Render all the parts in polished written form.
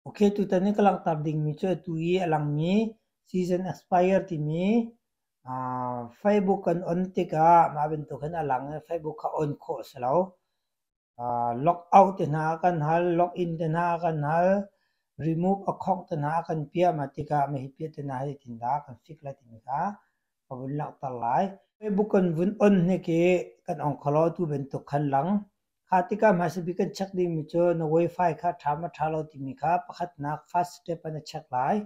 Ok, tutan i ka langhter dingmi cu atu i a langmi season expire timi Facebook kan on tikah mah bantuk hin a lang i Facebook kha on khawh a si lo. Log out te hna a kan hal, log in te hna a kan hal, remove account te hna a kan piah. Mah tikah mah hi piah te hna hi zeitindah kan fik lai timi kha ka vun langhter lai. Facebook kan vun on hnik i kan ong kho lo tu bantuk khan lang. Kha tikah hmasa bik kan check dingmi cu na Wi-Fi kha a ṭha maw ṭha lo timi kha pakhatnak first step ah na check lai.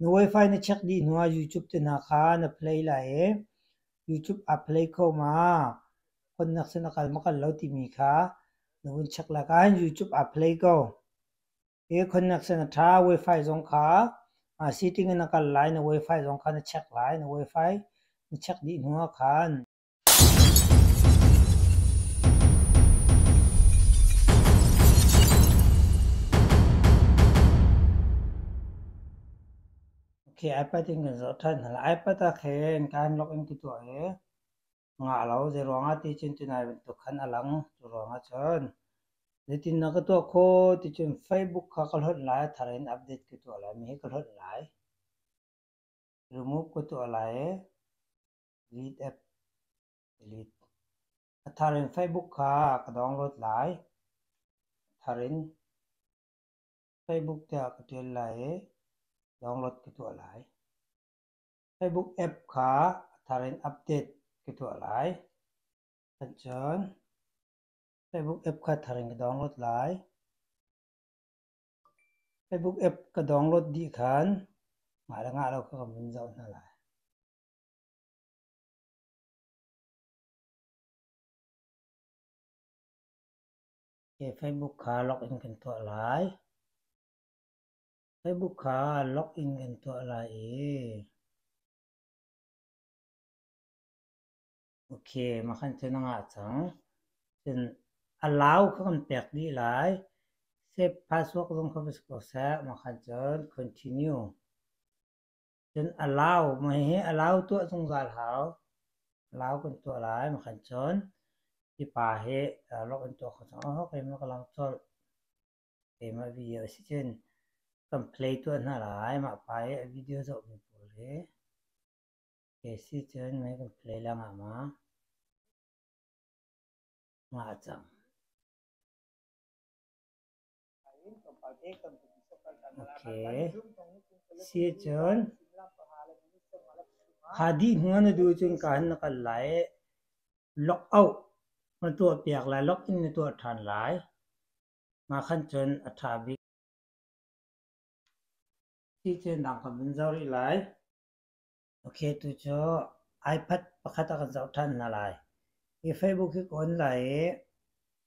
Na Wi-Fi na check dih hnuah YouTube te hna kha na play lai i YouTube aa play kho ma, connection a kal maw kal lo timi kha na vun check lai. Ka hin YouTube aa play ko. Hi connection a ṭha, Wi-Fi zong kha setting in na kal lai, na Wi-Fi zong kha na check lai. Na Wi-Fi na check dih hnuah khan Okay, iPad in kan zoh ṭhan hna. iPad ah khin kaan login ka tuah i ngah lo. Zeiruangah ti cun tunai bantuk khan a lang. Cu ruangah cun zeitin na ka tuah khawh ti cun Facebook kha ka hlonh lai, a thar in update ka tuah lai. Mi hi ka hlonh lai. Remove ka tuah lai i Delete app delete. A thar in Facebook kha ka download lai. A thar in Facebook tiah ka ṭial lai i download ka tuah lai. Facebook app kha a thar in update ka tuah lai. Cun Facebook app kha a thar in ka download lai. Facebook app ka download dih khan ngah le ngah lo kha ka vun zoh hna lai. Facebook kha login kan tuah lai. Facebook kha login kan tuah lai i Ok, mah khan cun a ngah cang. Cun allow kha kan pek dih lai. Save password zong kha va si ko seh. Mah khan cun continue. Cun allow, mah hihi allow tuah zungzal hau. Allow kan tuah lai, mah khan cun hi pa hi login tuah kho cang. Oh, keimah ka lang colh. Keimah video a si cun kan play tuah hna lai. Mah pa hi a video zohmi pawl hi. Okay, si cun mei kan play la ngah ma? Ngah cang. Okay. Si cun kha dih hnu na duh cun ka han na kal lai i log out na tuah piak lai, log in na tuah ṭhan lai. Mah khan cun a ṭha bik. Si cun dang kan vun zoh rih lai. Okay, tu cu iPad pakhat ah kan zoh ṭhan hna lai. Hi Facebook hi ka on lai i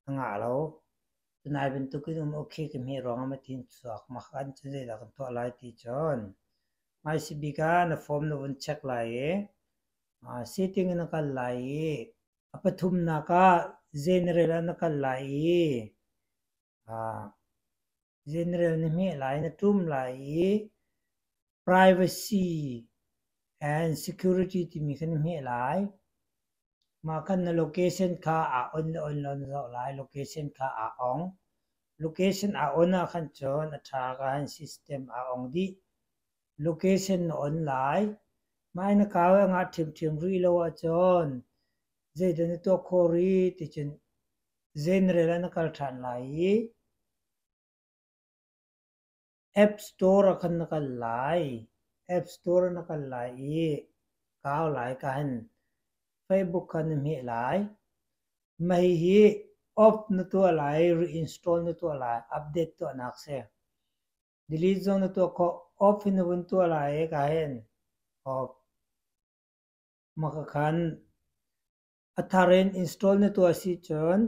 a ngah lo. Tunai bantukin um okay ka hmeh ruangah ma tin chuak ma kan cu zeidah kan tuah lai ti cun hmaisabik ah na form na vun check lai i setting in na kal lai i a pathumnak ah general ah na kal lai i General na hmeh lai, na ṭum lai i privacy and security timi kha na hmeh lai. Mah khan na location kha aa on le on lo na zoh lai. Location kha aa ong. Location aa on ahkhan cun a ṭha ka han system aa ong dih. Location na on lai. Mah i na kau i a ngah ṭhiamṭhiam rih lo ahcun zeidah na tuah khawh rih ti cun General ah na kal ṭhan lai i App Store ah khan na kal lai. App Store ah na kal lai i kau lai ka hin Facebook kha na hmeh lai. Mah hihi off na tuah lai, reinstall na tuah lai, update tuahnak si. Delete zong na tuah khawh. Off in na vun tuah lai i ka hin off. Mah ka khan A thar in install na tuah si cun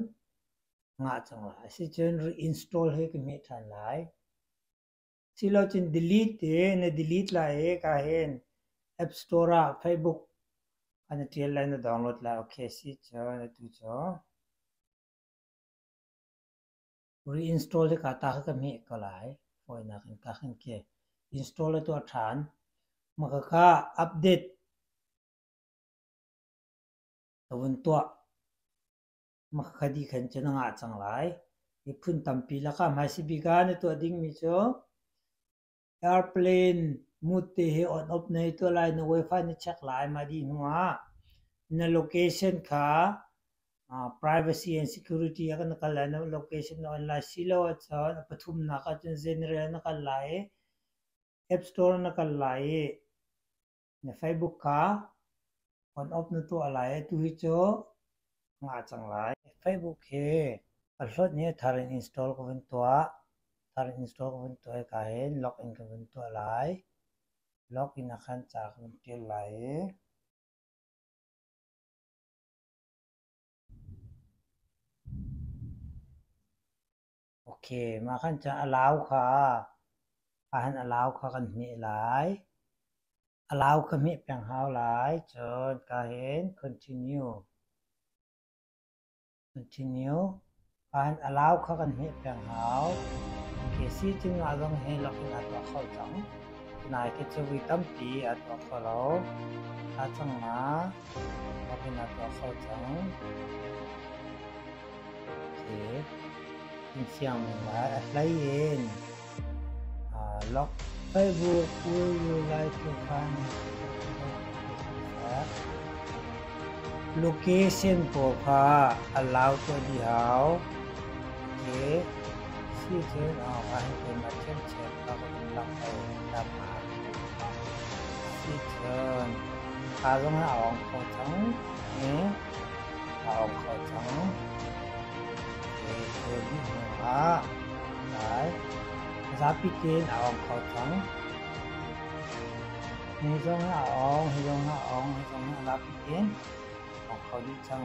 ngah cang lai. Asicun reinstall hi ka hmeh ṭhan lai. Silocun delete hi na delete lai i ka hin App Store ah Facebook an ṭial lai na download lai. Okay si cun atu cu reinstall hi ka ta kha ka hmeh ko lai. Fawinak in ka khan khi install a tuah ṭhan. Mah khakha update Ka vun tuah. Mah dih khan cun a ngah cang lai. Miphun tampi lakah hmaisabik ah na tuah dingmi cu. Airplane mode te hi on off na hei tuah lai, na wifi na check lai. Mah dih hnu ah na location kha privacy and security ah na kal lai, na location na on lai. Silo ahcun a pathumnak ahcun general na kal lai i App Store na kal lai i na Facebook kha on off na tuah lai i tuhi cu ngah cang lai. Facebook hi a hlawt ni a thar in install ka vun tuah. Thar in install ka vun tuah i ka hin login ka vun tuah lai. Login ah khan ca ka vun ṭial lai i Ok, mah khan cun a lau kha ahhin a lau kha kan hmeh lai. A lau kha hmeh peng hau lai. Cun ka hin continue. Continue. Ahhin a lau kha kan hmeh peng hau. Ok, si cun mah zong hi login aa tuah kho cang. Nai khi cu vui tampi aa tuah kho lo. Aa cang ma login aa tuah kho cang. In fiang ngai a hlei in log Facebook will you like to find location pawl kha allow tuah dih hau. Okay. Si cun a hin keimah ṭhiamṭhiam kha ka vun langhter tam. Si cun ka zong ah a ong kho cang. A ong kho cang. Cu dih hnu ah lai zapi tein a ong kho cang. Hi zong ah a ong, hi zong ah a ong, hi zong ah zapi tein ong kho dih cang.